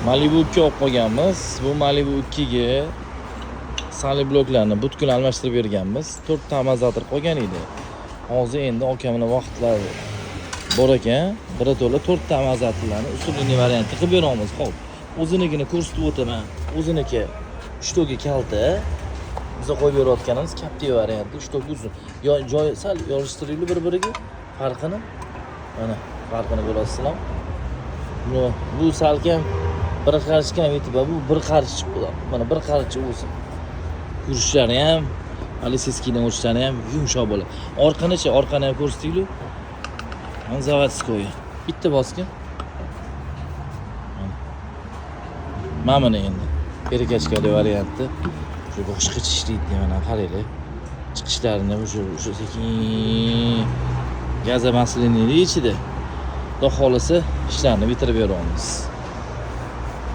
Malibu 2 olib qolganmiz. Bu Malibu 2 ga bloklarni butkul almashtirib berganmiz. 4 ta amortizator qolgan edi. Hozir endi akamni vaqtlari bor ekan, birato'la 4 ta amortizatorlarni usulli variantda qilib beramiz. Xo'p, o'zinikini ko'rsatib o'taman. O'ziniki 3 toki kalta. Biza qo'yib berayotganimiz Captiva varianti, 3 toki uzun. Yo joyi sal yorishtiraylik bir-biriga farqini. Mana farqini ko'rasizlar. Bu salkam bir qarichga ham yetib, bu bir qarich, mana bir qarich o'zi. Yurishlari ham, полицейский dan o'tishlari ham yumshoq bo'ladi. Orqanichi, orqani ham ko'rsatinglar. Mana заводской. Bitta bosgin. Mana buni endi перекачка li varianti. Shu boshqacha ishlaydi, mana qaranglar. Chiqishlarini o'sha sekin газомасляный ichida. Xudo xohlasa ishlarni bitirib beramiz.